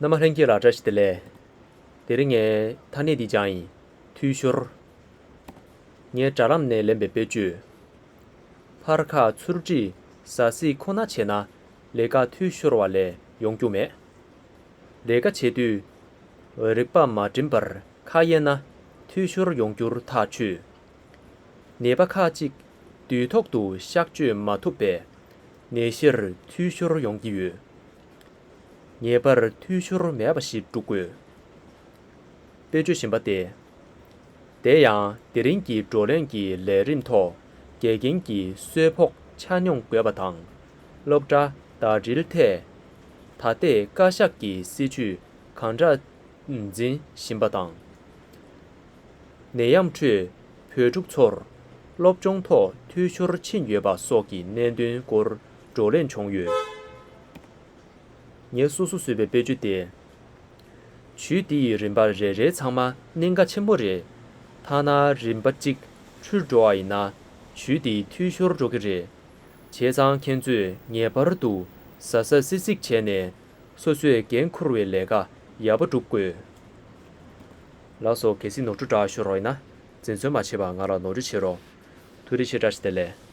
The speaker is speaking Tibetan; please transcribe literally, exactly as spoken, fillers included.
རྣམ་པ་ལྷན་རྒྱས་ལ་བཀྲ་ཤིས་བདེ་ལེགས། དེ་རིང་ངས་ཐ་སྙད་འདི་སྦྱངས་ཡིན། འཐུས་ཤོར། ངའི་དྲ་ལམ་ནས་ལེན་པའི་དཔེ་བརྗོད། ཕར་ཁག་ཚུར་ཁྲིད་ཟ་ཟིག་ཁོ་ན་བྱས་ན་ལས་ཀ་འཐུས་ཤོར་བ་ལས་ཡོང་རྒྱུ་མེད། ལས་ཀ་བྱེད་དུས་རིག་པ་མ་བསྒྲིམས་པར་ཁ་གཡེང་ན་འཐུས་ཤོར་ཡོང་རྒྱུར་ཐག་ཆོད། ནད་པ་ཁག་ཅིག་དུས་ཐོག་ཏུ་གཤག་བཅོས་མ་ཐུབ་པས་ནད་གཞིར་འཐུས་ཤོར་ཡོང་གི་ཡོད། ངེས་པར་འཐུས་ཤོར་མེད་པ་ཞིག་བསྒྲུབ་དགོས། དཔེ་བརྗོད་གཞན་པ་སྟེ། དེ་ཡང་དེ་རིང་གི་བགྲོ་གླེང་གི་ལས་རིམ་ཐོག་དགེ་རྒན་གྱིས་གསོལ་ཕོགས་ཆ་སྙོམས་དགོས་པ་དང་། སློབ་གྲྭ་ཟླ་སྒྲིལ་ཐད་ད་ལྟའི་བཀའ་ཤག་གི་སྲིད་བྱུས་གང་འདྲ་འཛིན་བཞིན་པ་དང་། ནད་ཡམས་ཁྲོད་བོད་ཕྲུག་ཚོར་སློབ་སྦྱོང་ཐོག་འཐུས་ཤོར་ཕྱིན་ཡོད་པ་སོགས་ཀྱི་གནད་དོན་སྐོར་བགྲོ་གླེང་བྱུང་ཡོད། ངས་སོ་སོ་བཟོས་པའི་དཔེ་བརྗོད་དེ། ཇུས་འདི་ཡི་རིམ་པ་རེ་རེ་ཚང་མ་གནད་འགག་ཆེན་པོ་རེད། ཐ་ན་རིམ་པ་གཅིག་འཁྲུལ་འགྲོ་བ་ཡིན་ན་ཇུས་འདི་འཐུས་ཤོར་འགྲོ་གི་རེད། བྱས་ཙང་ཁྱེད་ཚོས་ངེས་པར་དུ་ཟ་ཟ་ཟི་ཟིག་བྱས་ནས་སོ་སོས་འགན་འཁུར་བའི་ལས་ཀ་ཡག་པོ་སྒྲུབ་དགོས། ལགས་སོ། གལ་སྲིད་ནོར་འཁྲུལ་འདྲ་ཤོར་བ་ཡིན་ན་འཛེམ་ཟོན་མ་བྱེད་པར་ང་ལ་ནོར་འཁྲུལ་བྱེད་རོགས། ཐུགས་རྗེ་ཆེ། བཀྲ་ཤིས་བདེ་ལེགས།